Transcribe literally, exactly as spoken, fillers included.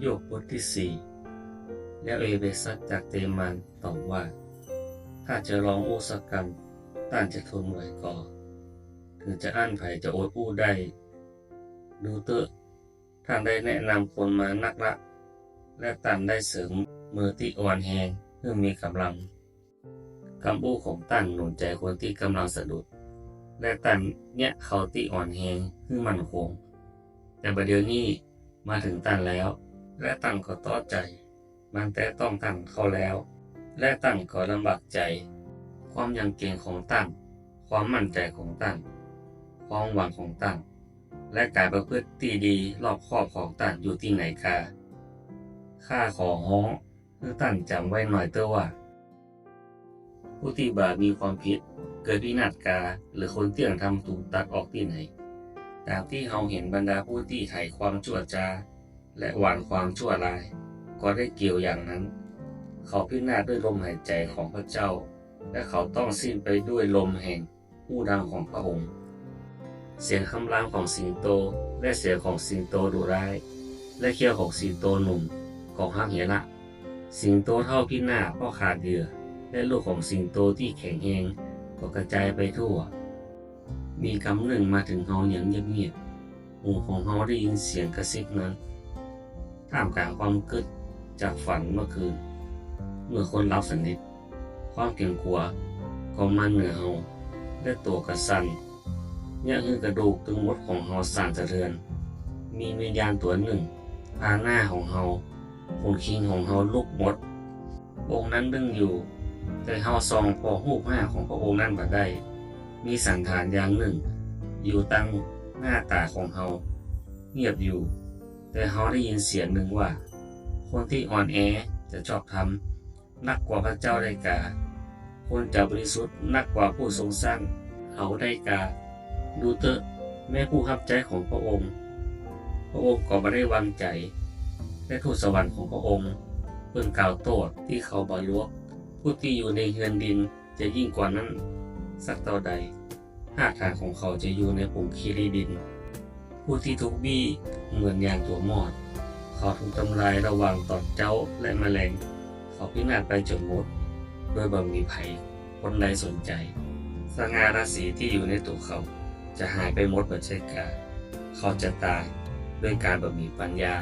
โยบบทตี้สี่ แล้วเอเฟซัสจากเตมันตอบว่า ถ้าจะลองอู้สักกำ ต้านจะทนไหวก่อ เถิงจาอั้นใผจะอดอู้ได้ ดูเต๊อะ ต้านได้แนะนำคนมานักละ และต้านได้เสริมมือตี้อ่อนแฮงหื้อมีก๋ำลัง กำอู้ของต้านหนุนใจ๋คนตี้ก๋ำลังสะดุด และต้านเยียะเขาตี้อ่อนแฮงหื้อมั่นคง แต่บ่าเดี่ยวนี้มาเถิงต้านแล้ว และต้านก็ต๊อใจ๋ มันแตะต้องต้านเข้าแล้ว และต้านก็ลำบากใจ๋ ความยำเก๋งของต้าน ความมั่นใจ๋ของต้าน ความหวังของต้าน และก๋านประพฤติตี้ดีรอบคอบของต้านอยู่ตี้ไหนกา ข้าขอฮ้องหื้อต้านจ๋ำไว้หน่อยเต๊อะว่า ผู้ตี้บ่มีความผิดเกิดพินาศกา หรือคนเตี้ยงธรรมถูกตัดออกตี้ไหน ต๋ามตี้เฮาหันบรรดาผู้ตี้ไถความจั่วจ้า และหว่านความจั่วร้าย ก็ได้เกี่ยวอย่างนั้น เขาพินาศด้วยลมหายใจ๋ของพระเจ้า และเขาต้องสิ้นไปด้วยลมแห่ง ฮู่ดังของพระองค์ เสียงคำรามของสิงโต และเสียงของสิงโตดุร้าย และเขี้ยวของสิงโตหนุ่มก็หักเหียละ สิงโตเฒ่าพินาศเพราะขาดเหยื่อ และลูกของสิงโตตี้แข็งแฮงก็กระจายไปทั่ว มีกำนึ่งมาเถิงเฮาอย่างเงียบๆ หูของเฮาได้ยินเสียงกระซิบนั้น ท่ามกลางความกึ๊ดจากฝันเมื่อคืน เมื่อคนหลับสนิท ความเก๋งกั๋วก็มาเหนือเฮา และตั๋วก็สั่น เยียะหื้อกระดูกตึงหมดของเฮาสั่นสะเทือน มีวิญญาณตั๋วนึ่งผ่านหน้าของเฮา ขนคิงของเฮาลุกหมด องค์นั้นนึ่งอยู่ แต่เฮาส่องผ่อฮูปฮ่างของพระองค์นั้นบ่ได้ มีสันฐานอย่างนึ่งอยู่ตังหน้าต๋าของเฮา เงียบอยู่ แต่เฮาได้ยินเสียงนึ่งว่า คนตี้อ่อนแอจะชอบธรรมนักกว่าพระเจ้าได้กา คนจะบริสุทธิ์นักกว่าผู้ทรงสร้างเขาได้กา ดูเต๊อะ แม้ผู้ฮับใจ๊ของพระองค์ พระองค์ก็บ่ได้วางใจ๋ และทูตสวรรค์ของพระองค์ เปิ้นกล่าวโต้ษตี้เขาบ่หลวก ผู้ตี้อยู่ในเฮือนดิน จะยิ่งกว่านั้นสักเต้าใด ฮากฐานของเขาจะอยู่ในผงคีรีดิน ผู้ตี้ถูกบี้เหมือนอย่างตั๋วมอด เขาถูกทำลายระหว่างต๋อนเจ๊าและแมลง เขาพินาศไปจ๋นหมด โดยบ่มีใผคนใดสนใจ๋ สง่าราศีตี้อยู่ในตั๋วเขาจะหายไปหมดบ่ใจ้กา เขาจะต๋ายด้วยก๋านบ่มีปัญญา